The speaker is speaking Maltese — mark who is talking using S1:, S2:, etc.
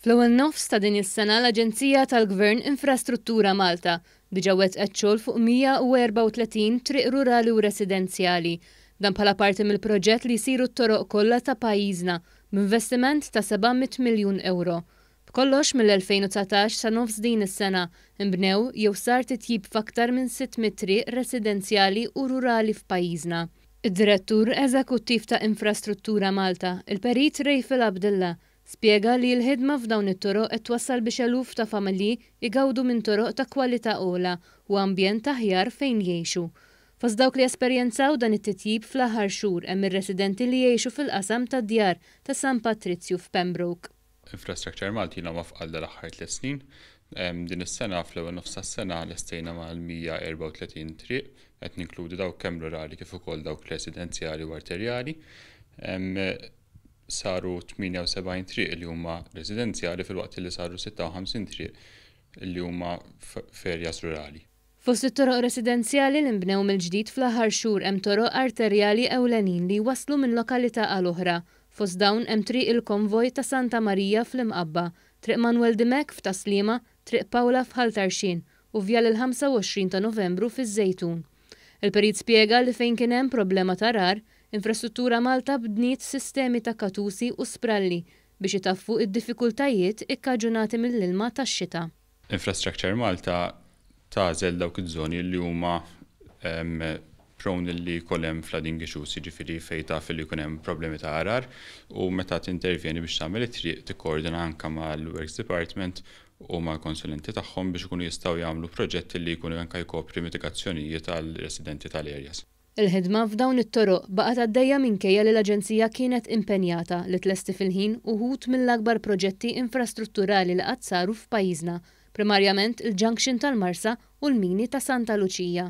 S1: Fl-ewwel nofs ta' din is-sena l-Aġenzija tal-Gvern Infrastruttura Malta diġà wettqet xogħol fuq 134 triq rurali u residenzjali. Dan bħala parti mill-proġett li jsiru t-toroq kollha ta' pajjiżna b'investiment ta' 700 miljun ewro. B'kollox mill-2019 sa nofs din is-sena nbnew jew sar titjib f'aktar minn 600 triq residenzjali u rurali f'pajjiżna. Id-Direttur Eżekuttiv ta' Infrastruttura Malta, il-Perit Rayfil Abdilla, Spjega li l-ħidma f'dawn it-toroq qed twassal biex eluf ta' familji jgawdu minn toroq ta' kwalità ogħla u ambjent aħjar fejn jgħixu. Fost dawk li esperjenzaw dan it-titjib fl-aħħar xhur hemm ir-residenti li jgħixu fil-qasam tad-djar ta' San Patrizju f'Pembroke.
S2: Infrastructure Malta ilha mwaffqa għal dal-aħħar tliet snin. Din is-sena, fl-ewwel nofs tas-sena, lestejna mal-134 triq, qed ninkludi dawk kemm rurali kif ukoll dawk residenzjali u arterjali. Saru 78 triq li huma residenzjali filwaqt li saru 56 triq li huma f'areas rurali.
S1: Fost it-toroq residenzjali li nbnew mill-ġdid fl-aħħar xhur hemm toroq arterjali ewlenin li jwasslu minn lokalità għal oħra. Fost dawn hemm Triq il-Konvoj ta' Santa Marija fl-Imqabba, Triq Manwel Dimech f'Tas-Sliema, Triq Pawla f'Ħal Tarxien u Vjal il-25 ta' Novembru fiż-Żejtun. Il-perit spjega li fejn kien hemm problema ta' rar, Infrastruttura Malta bniet sistemi ta' katusi u spralli biex itaffu d-diffikultajiet ikkaġunati mill-ilma tax-xita.
S2: Infrastructure Malta tagħżel dawk iż-żoni li huma prone li jkun hemm flooding issues, jiġifieri fejn taf li jkun hemm problemi ta' għargħar u meta tintervjeni biex tagħmel it-triq tikkoordina anke mal-Works Department u mal-konsulenti tagħhom biex ikunu jistgħu jagħmlu proġett li jkunu anke jkopri mitigazzjonijiet għall-residenti tal-areas.
S1: Il-ħidma f'dawn it-toroq baqgħet għaddejja minkejja li l-Aġenzija kienet impenjata li tlesti fil-ħin uħud mill-akbar proġetti infrastrutturali li qatt saru f'pajjiżna, primarjament il-junction tal-Marsa u l-mini ta' Santa Luċija.